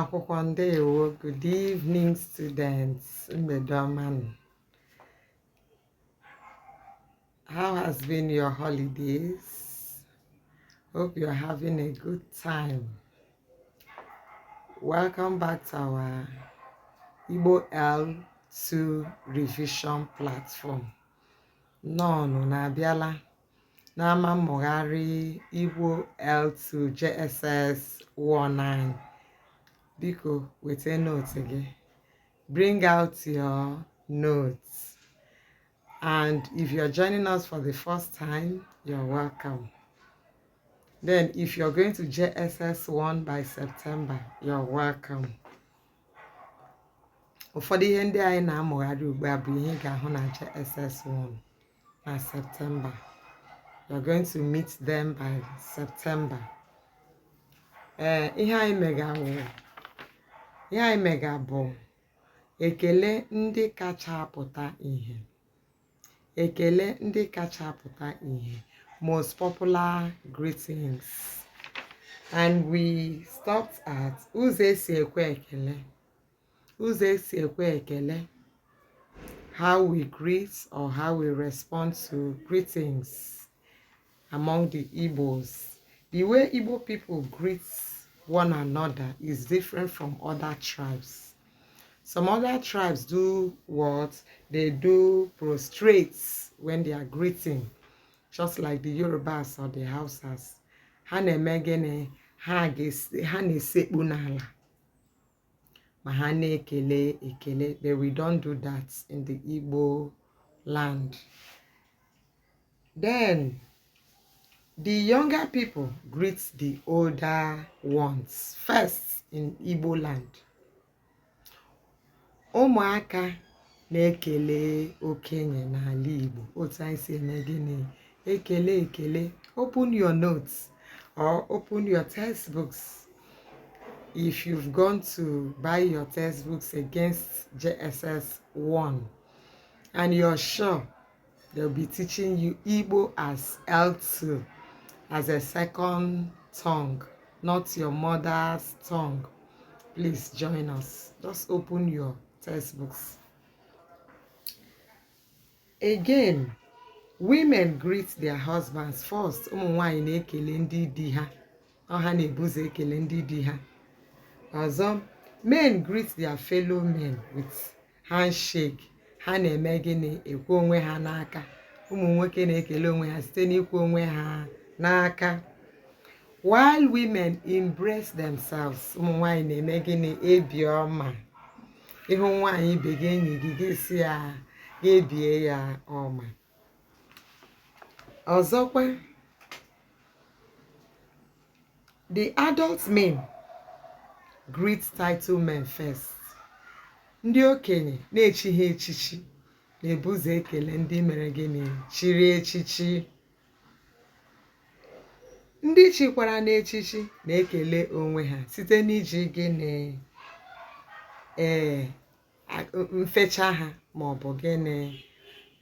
Akwụkwọ, ndewo. Good evening, students. Mgbede ọma nụ. How has been your holidays? Hope you're having a good time. Welcome back to our Igbo L2 revision platform. Nnọọ na-abịala n'ama mmụgharị Igbo L2 JSS 19. Biko weta note gị. Bring out your notes. And if you're joining us for the first time, you're welcome. Then if you're going to JSS 1 by September, you're welcome. Ụfọdụ ihe ndị anyị na-amụgharị ugbu a bụ ihe ị ga-ahụ na JSS 1 na September. You're going to meet them by September. Ee, ihe anyị mega bụ ekele ndị kacha apụta ihe. Ekele ndị kacha apụta ihe. Most popular greetings. And we stopped at ụzọ esi ekwe ekele. Ụzọ esi ekwe ekele. How we greet or how we respond to greetings among the Igbos. The way Igbo people greet one another is different from other tribes. Some other tribes do what? They do prostrates when they are greeting, just like the Yorubas or the Hausas. Ha na-eme gịnị? Ha na-esekpu n'ala ma ha na-ekele ekele, but we don't do that in the Igbo land. Then the younger people greet the older ones first in Igbo land. Ụmụaka na-ekele okenye n'ala Igbo. Otu anyị si eme gịnị? Ekele ekele. Open your notes or open your textbooks. If you've gone to buy your textbooks against JSS 1 and you're sure they'll be teaching you Igbo as L2, as a second tongue, not your mother's tongue, please join us. Just open your textbooks. Again, women greet their husbands first. Ụmụ nwanyị na-ekele ndị di ha. Ọ ha na-ebuzo ekele ndị di ha. Ọzọ, men greet their fellow men with handshake. Ha na-eme gịnị? Ekwe onwe ha n'aka. Ụmụ nwoke na-ekele onwe ha site n'ikwe onwe ha n'aka. While women embrace themselves, ụmụ nwanyị na-eme gịnị? Ebi ọma. Ịhụ nwaanyị ibe gị, enyi gị, gị sị ya ga-ebie ya ọma. Ọzọkwa, the adult men greet title men first. Ndị okenye na-echighị echichi na-ebuzo ekele ndị mere gịnị? Chiri echichi. Ndị chikwara n'echichi na-ekele onwe ha site n'iji gịnị? Ee, mfecha ha maọbụ gịnị,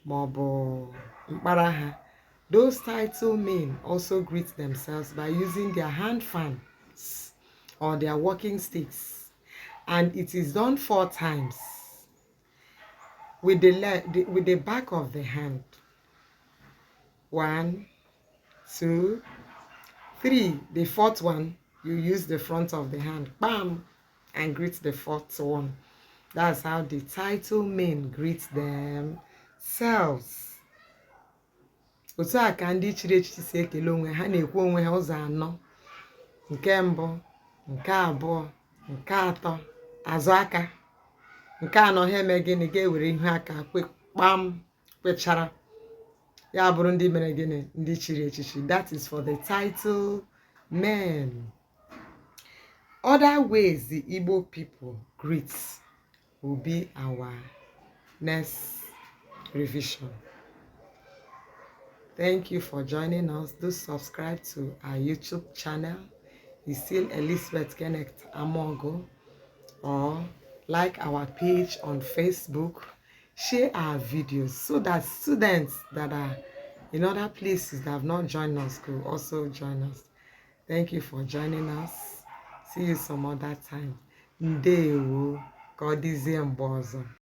maọbụ mkpara ha. Those title men also greet themselves by using their hand fans or their walking sticks, and it is done four times with the back of the hand. One, two, three. The fourth one, you use the front of the hand, bam, and greet the fourth one. That's how the title men greet themselves. Otu a ka ndị chiri echichi si ekele onwe ha. Na-ekwe onwe ha ụzọ anọ: nke mbụ, nke abụọ, nke atọ, azụ aka, nke anọ. Ha eme gịnị? Ga-ewere ihu aka kwe kpam kwechara ya, bụrụ ndị mere gịnị? Ndị chiri echichi. That is for the title men. Other ways the Igbo people greet will be our next revision. Thank you for joining us. Do subscribe to our YouTube channel. It's still Elizabeth Kenneth Amogo, or like our page on Facebook. Share our videos so that students that are in other places that have not joined us could also join us. Thank you for joining us. See you some other time. Ndewo, ka ọ dịzie mgbe ọzọ.